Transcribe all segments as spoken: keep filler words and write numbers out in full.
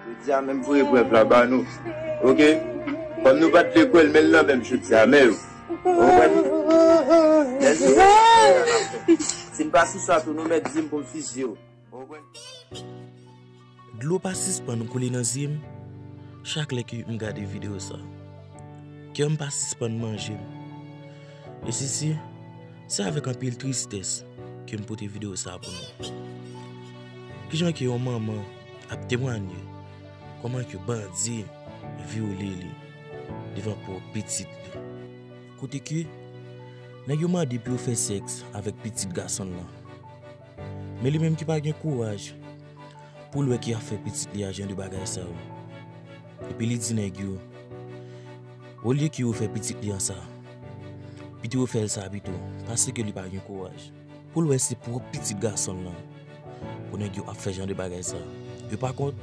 Jodi a menm voye prèv la ba nou. Oke? Kòm nou pa t vle kwè l, men l nan menm jodi a, men yo. Ou konprann? Lè se si m pa sou sa tou, nou mèt di m pou m fizye w. Ou konprann? Dlo pa sispann koule nan zye m chak lè ke m gade videyo sa. Kè m pa sispann manje m. E si, si, se avèk anpil tristès ke m pote videyo sa pou nou. Kijan ke yon manman ap temwanye kòman ke bandi vyole li devan pwòp pitit li. Kote ke nèg yo mande pou yo fè sèks avèk pitit gason l lan. Men li menm ki pa gen kouraj pou l wè ki ap fè pitit li a jan de bagay sa yo. Epi li di nèg yo, olye ke yo fè pitit li an sa, pito yo fè l sa pito, paske li pa gen kouraj pou l wè se pwòp pitit gason l lan pou nèg yo ap fè jan de bagay sa. E pa kont,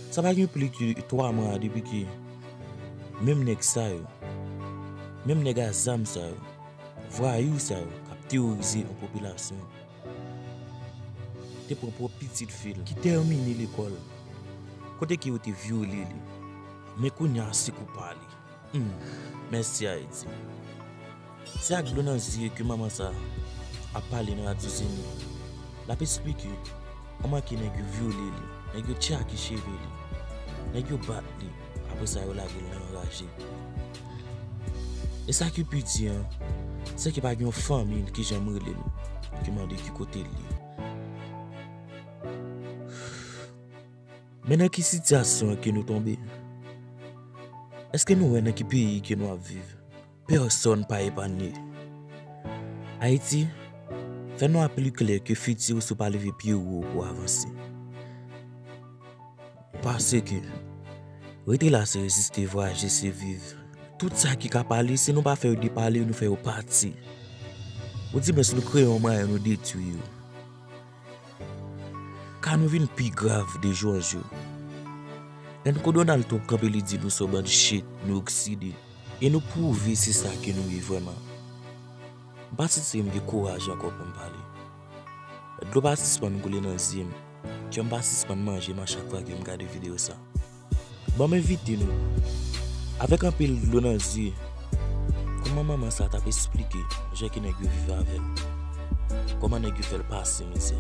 sa pa gen plis ke twa mwa depi ke menm nèg sa yo, menm nèg a zam sa yo, vwayou sa yo k ap teworize yon popilasyon te pran pwòp pitit fi l ki tèmine lekòl, kote ke yo te vyole li. Men kounye a se kou pa li. Hmm, mèsi Ayiti. Se ak dlo nan zye ke manman sa ap pale nan Radyo Zenith. L ap esplike kòman ke nèg yo vyole li, nèg yo tchake cheve li, nèg yo bat li, apre sa yo lage l nan anraje. E sa ki pi di an, se ke pa gen yon fanmi l ki janm rele l, ki mande ki kote l ye. Men nan ki sitiyasyon ke nou tonbe? Èske nou wè nan ki peyi ke nou ap viv? Pèsòn pa epanye. Ayiti, fè nou a pli klè ke fiti w si w pa leve pye w wo pou w avanse. Paske rete la se reziste, vwayaje se viv. Tout sa ki ka pale, si nou pa fè yo depale, nou fè yo pati. Oudimwens nou kreye yon mwayen nou detwi yo. Ka nou vin pi grav de jou an jou. Enn kou Donald Trump kanpe li di nou se yon bann shit, nou okside. E nou pwouve se sa ke nou ye vrèman. M pa santi m gen kouraj ankò pou m pale. Dlo pa sispann koule nan zye m. Kè m pa sispann manje m a chak fwa ke m gade videyo sa. Ban m envite nou, avèk anpil dlo nan zye, kòman manman sa t ap esplike jan ke nèg yo viv avè l, kòman nèg yo fè l pase mizè.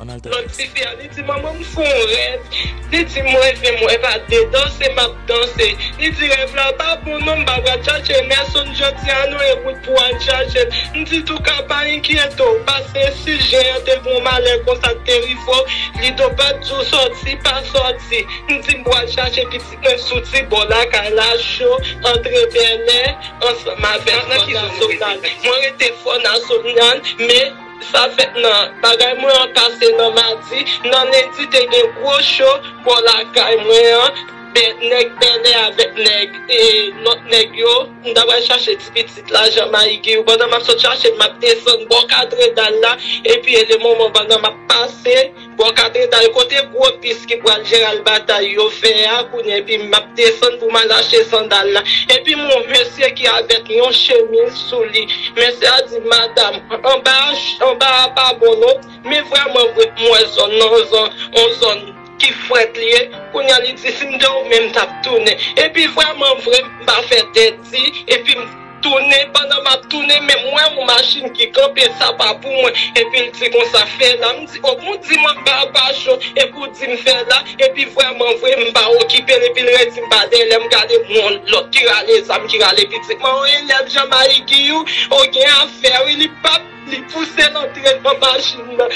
Ann al tande. Lòt tifi a, li di, "Manman, m fè yon rèv." Li di, "M leve, m wè pa de danse, m ap danse." Li di, "Rèv la pa bon non, m pa pral chache l, men sonn jodi a non, e wout pou w al chache l." M di, "Touka, pa enkyete w, pase si jen an te gen yon malè konsa k te rive w, li do pa t di w sòti, pa sòti." M di, "M pral chache pitit mwen sou ti bò lakay la, cho, antre Bèlè, ansanm avèk Fò Nasyonal." Mwen rete Fò Nasyonal, men sa fèt nan bagay mwen an pase nan madi, nan lendi te gen gwo cho bò lakay mwen an, bè-, nèg Bèlè avèk nèg, e, lòt nèg yo, m ta pral chache ti pitit la, Jan Mayigi yo, pandan m ap sot chache, m ap desann bò Katredal la, epi e le moman pandan m ap pase bò Katredal kote gwo bis ki pral Jeral Batay yo fè a, kounye epi m ap desann pou m al achte sandal la. Epi m wè yon mesye ki avèk yon chemiz sou li. Mesye a di, "Madanm, anba, anba a pa bon non." Men vrèman vre, m wè zòn nan, yon zòn, yon zòn ki frèt li ye. Kounye a li di, "Si m te ou menm, m t ap tounen." Epi vrèman vre, m pa fè tèti, epi m tounen, pandan m ap tounen, men m wè yon machin ki kanpe, sa pa pou mwen. Epi l di konsa, "Fè la." M di, "O, pou w di mwen m pa, pa cho, epi w di m fè la." Epi vrèman vre, m pa okipe l, epi l redi m pa dèyè. Lè m gade, m wè yon lòt ki rale zam, ki rale pitit mwen, "O, elèv Jan Mayigi ou, o, gen afè wi, li p ap, li pouse l antre nan machin nan."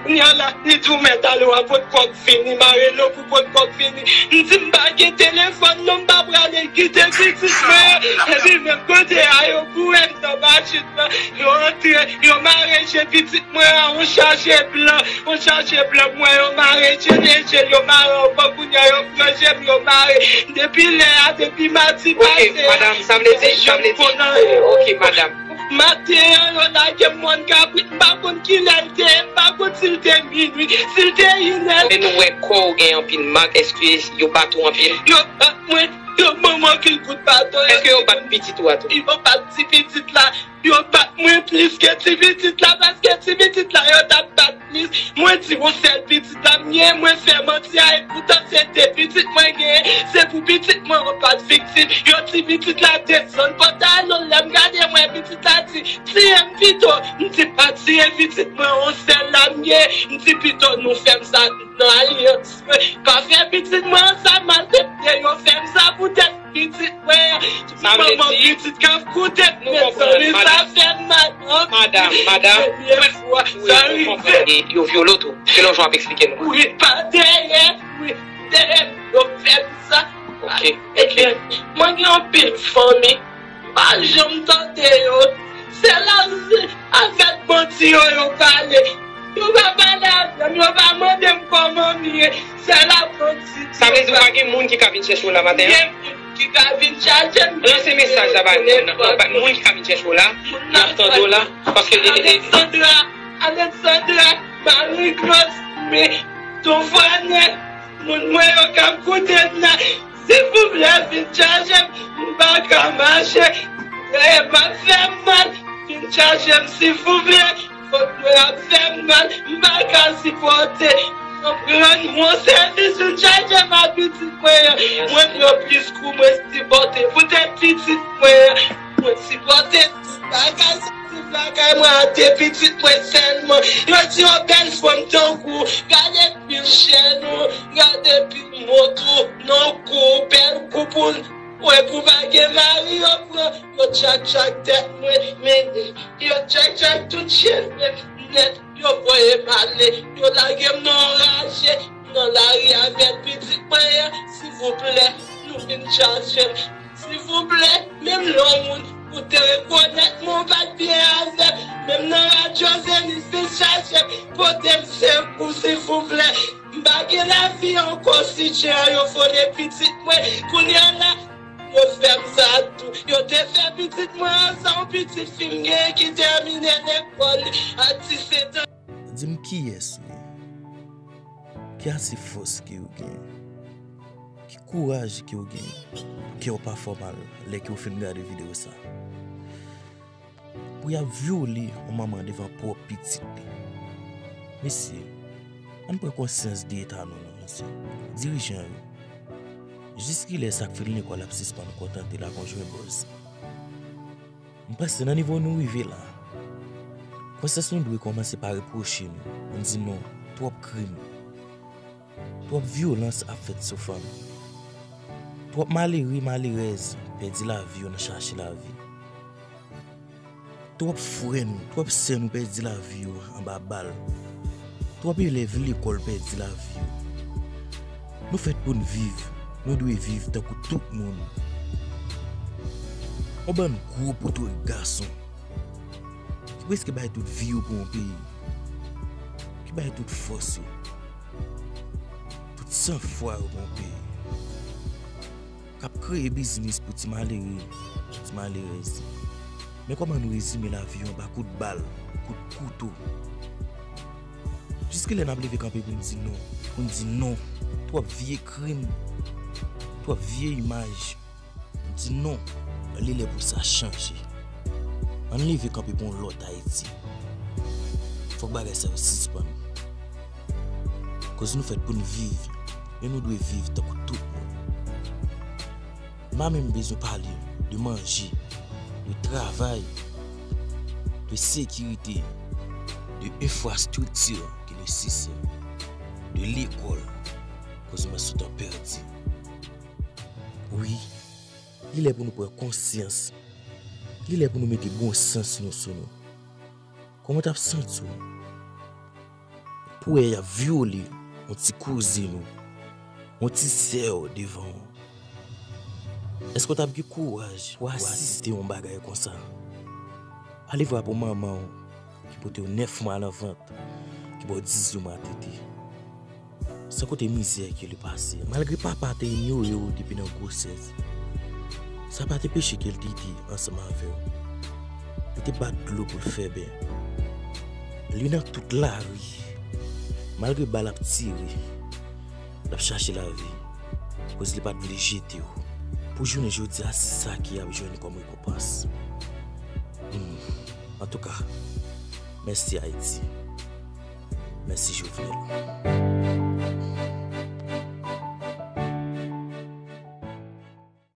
Kounye a la, li di, "Ou mèt ale, w a pot kòk vini, mare l pou pot kòk vini." M di, "M pa gen telefòn non, m pa prale kite pitit mwen." Epi menm kote a, yo boure m nan machin nan, yo antre, yo mare je pitit mwen a, yon chaje blan, yon chaje blan, m wè yo mare je, je l, yo mare ankò, kounye a yo pran je m, yo mare. Depi lè a, depi madi pase a, madanm, sa vle di, sa vle di, ok, madanm. Maten an, yo lage m mòn kabrit, m pa konn kilè l te ye, m pa konn si l te minui, si l te inè. Men nou wè kò w gen anpil mak, èske yo bat ou anpil? Yo bat mwen, Yo ban m anpil kout baton. Èske yo bat pitit ou a tou? Yo bat ti pitit la. Yo bat mwen plis ke ti pitit la, paske ti pitit la, yo t ap bat plis. Mwen di yon sèl pitit la m gen, mwen fè manti a, epoutan se de pitit mwen genyen. Se pou pitit mwen yo bat viktim. Yo ti pitit la desann pantalon l, lè m gade mwen, pitit la di, "Tiye m pito." M di, "Pa tiye pitit mwen, yon sèl la m gen." M di, "Pito nou fè m sa nan alyans mwen. Pa fè pitit mwen an sa, malfektè, yo fè m sa poutèt pitit mwen." Sa vle di, pitit k ap koute m, mezanmi, sa fè m mal anpil. Madam, madam, premye fwa sa rive. E yo vyole w tou, selon jan w ap eksplike nou. Wi, pa dèyè, wi, dèyè, yo fè m sa. Ok, ok. Ebyen, mwen gen anpil fanmi, m pa janm tande yo. Se la avèk bandi yo, yo pale. Yo pa pale avè m, yo pa mande m kòman m ye. Se la bandi. Sa vle di ou pa gen moun ki ka vin chèche w la maten an? Gen moun ki ka vin chache m. Lanse mesaj la bay moun nan, bay moun ki ka vin chèche w la, y ap tande w la, paske li, li, li. Alexandra, Alexandra, Marie Claude, men, Ton Fwanen, moun mwen yo k ap koute m nan, silvouplè, vin chache m, m pa ka mache, dèyè m ap fè m mal, vin chache m, silvouplè. Fòk mwen ap fè m mal, m pa ka sipòte. Rann mwen sèvis, vin chache m ak pitit mwen an. Mwen yo plis kou mwen sipòte. Poutèt pitit mwen an, mwen sipòte tout bagay, soti lakay mwen a de pitit mwen sèlman. Yo di yon bèl fanm tankou, gade pil chèn ou, gade pil mont ou, nan kou, bèl koup ou, wè pou pa gen mari, yo pran, yo tchak tchak tèt mwen, men yo tchak tchak tout cheve m nèt, yo voye m ale, yo lage m nan yon raje, nan lari avèk pitit mwen an, silvouplè, nou vin chache m, silvouplè, menm lè yon moun ou te rekonèt mwen, ou pa t byen avè m, menm nan radyo Zenith, vin chache m, pote m sekou, silvouplè. M pa gen lavi ankò, si Dye a yo vole pitit mwen. Kounye a la, yo fè m sa tou. Yo te fè pitit mwen an, sa yon pitit fi m genyen ki tèmine lekòl li a disèt an. Di m kiyès ou ye? Ki ase fòs ke ou genyen? Ki kouraj ke ou genyen? Pou kè w pa fè w mal lè ke w fin gade videyo sa. Pou y ap vyole yon manman devan pwòp pitit li. Mesye, ann pran konsyans de eta nou non, mesye. Dirijan yo, jiskilè sa k fin lekòl ap sispann kontante la konjwen bòz? M panse nan nivo nou rive la, konsyans nou dwe kòmanse pa repwoche nou, ann di non, twòp krim, twòp vyolans ap fèt sou fanm. Twòp malere, malerèz pèdi lavi yo nan chache lavi. Twòp frè nou, twòp sè nou pèdi lavi yo anba bal. Twòp elèv lekòl pèdi lavi yo. Nou fèt pou n viv, nou dwe viv tankou tout moun. Yon bann gwo poutwèt gason ki prèske bay tout vi yo pou yon peyi, ki bay tout fòs yo, tout sanfwa yo pou yon peyi, k ap kreye biznis pou ti malere, ti malerèz. Men kòman nou rezime lavi yo anba kout bal, kout kouto. Jiskilè n ap leve kanpe pou n di non, pou n di non? Twòp vye krim, twòp vye imaj. Di non, li lè pou sa chanje. Ann leve kanpe pou yon lòt Ayiti. Fòk bagay sa yo sispann. Koz nou fèt pou n viv, e nou dwe viv tankou tout moun. M pa menm bezwen pale de manje, de travay, de sekirite, de enfrastrikti ki nesesè, de lekòl, koz mwen sot an pèdi. Wi, li lè pou nou pran konsyans. Li lè pou nou mete bon sans nou sou nou. Kòman w t ap santi w pou w wè y ap vyole yon ti kouzin ou, yon ti sè w devan w? Èske w t ap gen kouraj pou w asiste yon bagay konsa? Alevwa pou manman w ki pote w nèf mwa nan vant, ki ba w dizuit mwa tete. San konte mizè ke li pase. Malgre papa te inyore w depi nan gwosès, sa pa te peche ke l te ede ansanm avè w. Li te bat dlo pou l fè bè. Li nan tout lari. Malgre bal ap tire, l ap chache lavi. Koz li pa t vle jete w. Pou jounen jodi a, se sa ki ap jwenn kòm rekonpans. Hmm. Antouka, mèsi Ayiti. Mèsi Jovenel.